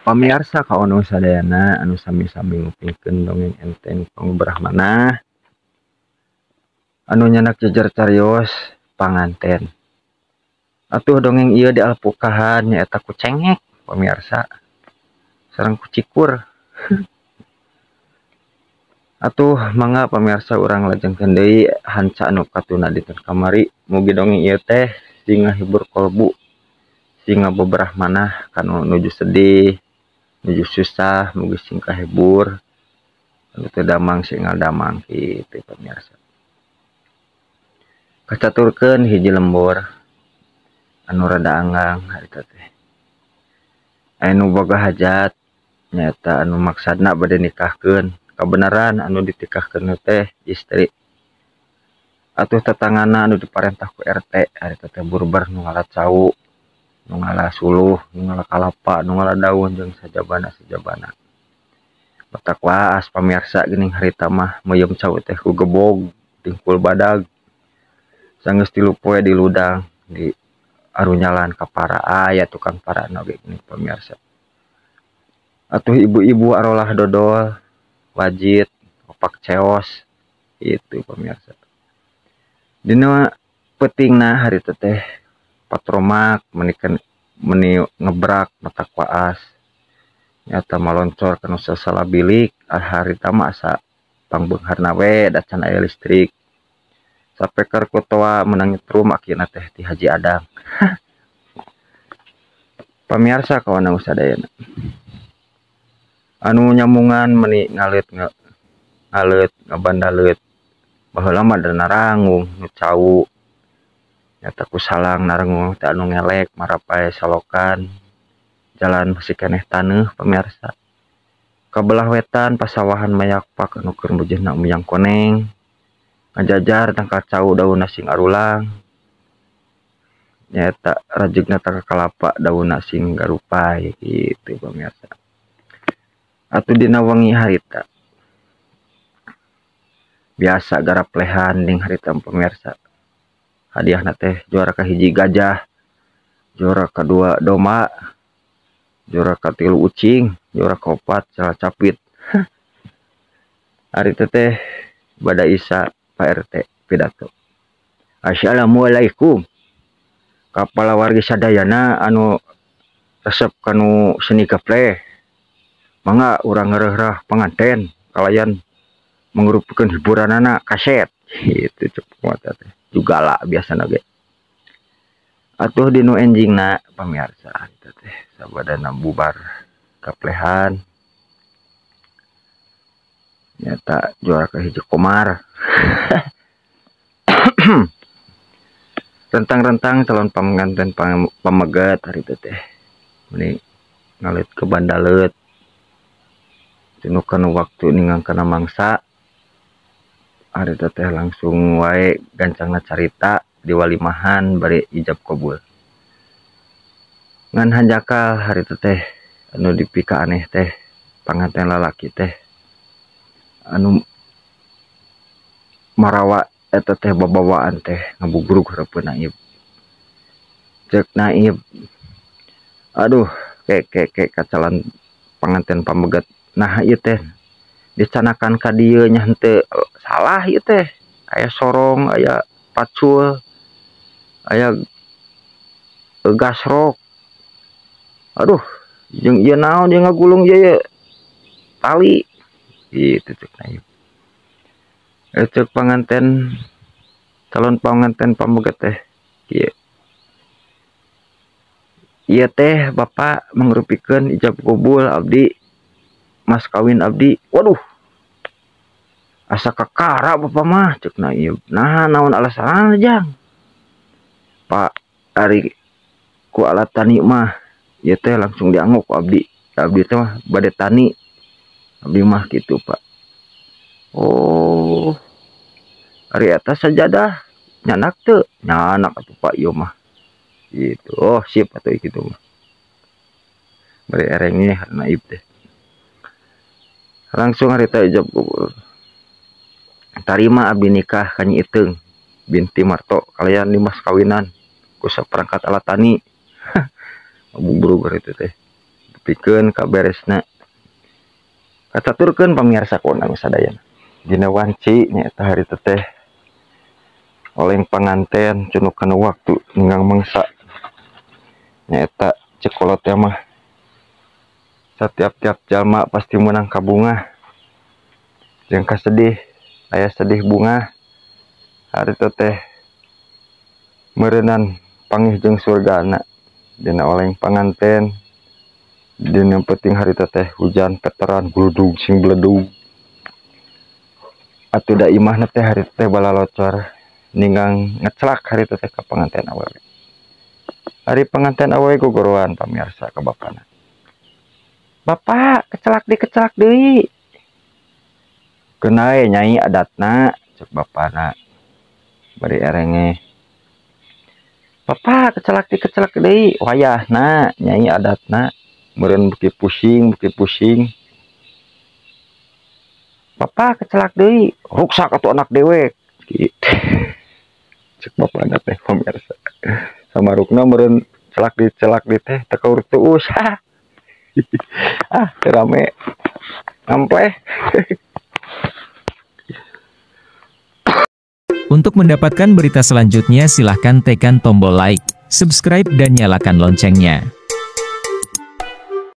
Pamiarsa kaono sadayana anu sami-sami ngupingkeun dongeng enteng Pangubrahmana anu nyanak jejer carios panganten. Atuh dongeng ieu dialpukahan nyaeta ku cengek pamiarsa sareng ku cikur. Atuh mangga pamiarsa urang lajengkeun deui hanca anu katuna dinten kamari. Mugi dongeng ieu teh sing ngahibur kolbu, sing ngabebrahmanah kanu nuju sedih, nuju susah, mugi sing kahibur, anu teu damang sing ngadamang kitu pamiarsa. Kacaturkeun hiji lembur anu rada anggang harita teh. Aya nu boga hajat nyaeta anu maksadna bade nikahkeun, kabeneran anu ditikahkeun teh istri. Atuh tetangana anu diparentah ku RT harita teh burber nu ngala cau, nu ngala suluh, nu ngala kalapa, nu ngala daun jeung sajabana-sajabana. Batak waas pamirsa geuning harita mah meuyeum cau teh ku gebog dingkul badag. Sanggeus 3 poe di ludang di arunyalan ka para aya tukang parana oge geuning pamirsa. Atuh ibu-ibu arolah dodol wajit opak ceos itu pamirsa. Dina peutingna harita teh patromak menikan meni ngebrak matak waas nyata maloncor kana sasala bilik harita mah asa pangbeungharna we da can aya listrik. Sapeker ku toa menang nyetrum akhirna teh ti Haji Adang. Pamiarsa kawana sadayana anu nyamungan meni ngaleut ngaleut ngabandaleut baheula mah da narangung nu cau nyata ku salang narangung teh anu ngelek marapae salokan jalan masih keneh taneuh pamirsa. Kabelah wetan pasawahan mayakpak anu keur mujehna muyang koneng ngajajar tangkal cau daunna sing arulang nyaeta rajegna tangkal kalapa daunna sing garupai kitu pamirsa. Atuh dina wengi harita biasa garap lehan ning harita pamirsa. Hadiahna teh juara kahiji gajah, juara kadua domba, juara katilu ucing, juara kaopat cala capit. Harita teh bada isa Pak RT pidato. Assalamualaikum kapala wargi sadayana anu resep kanu seni gapleh. Mangga urang ngerehrah panganten kalayan mangrupakeun hiburanana kaset gitu cek mata teh jugala biasana ge. Atuh dinu enjingna pamirsa teh sabadana bubar kaplehan nyata juara kahiji Komar. Rentang-rentang calon panganten pamegat harita teh meni ngalit ke bandaleut tinukan waktu ningangkana mangsa harita teh langsung wae gancangna carita di walimahan bari ijab kabul. Ngan hanjakal harita teh anu dipika aneh teh panganten lalaki teh anu marawa eta teh babawaan teh ngabugrug hareupeun naib. Ceuk naib, aduh ke ke ke kacalan panganten pamegat nah ieu teh dicanakan ka dieu nya henteu salah ieu teh aya sorong aya pacul aya gasrok aduh jeung ieu naon ieu ngagulung ieu tali gitu cek naib. Cek panganten calon panganten pamegat teh kieu ieu teh bapak mangrupikeun ijab kabul abdi mas kawin abdi. Waduh asa kakara bapak mah cek naib. Nah naon alasan jang Pak ari ku alat tani mah ieu teh langsung diangguk ku abdi, abdi teh mah bade tani abdi mah gitu Pak. Oh ari eta sajadah nyanak teu nyanak atuh Pak ieu mah gitu. Oh sip atuh kitu mah bari erengnya naib teh langsung harita ijab kabul. Tarima abdi nikah ka Nyi Iteung binti Marto kalian di mas kawinan ku saperangkat alat tani. Bubrug itu teh Nepikeun ka beresna. Kacaturkeun pamirsa ku sadayana. Dina wanci nyaeta harita teh oleng panganten cunuk kana waktu ninggang mangsa. Nyaeta cek kolot teh mah setiap-tiap jalma pasti menang kabungah. Jeung kasedih, aya sedih bunga. Harita teh meureunan pangih jeung surgana dina oleng panganten. Dina penting harita teh hujan veteran gludug sing bledug. Atuh da imahna teh harita teh balalocor ninggang ngecelak harita teh ka panganten awewe. Ari panganten awewe gogoroan pamirsa ka bapana. Bapak kecelak deui. Keun we nyai adatna cek bapana. Bari erenge. Bapak kecelak deui wayahna nyai adatna. Meureun beuki pusing. Bapak kecelak deui, ruksak atuh anak dewek gitu. Cek bapana teh pamirsa. Samarukna meureun celak di teh teu kauruk tuus. Ah, teu rame. Ngampleh. Untuk mendapatkan berita selanjutnya silahkan tekan tombol like, subscribe dan nyalakan loncengnya.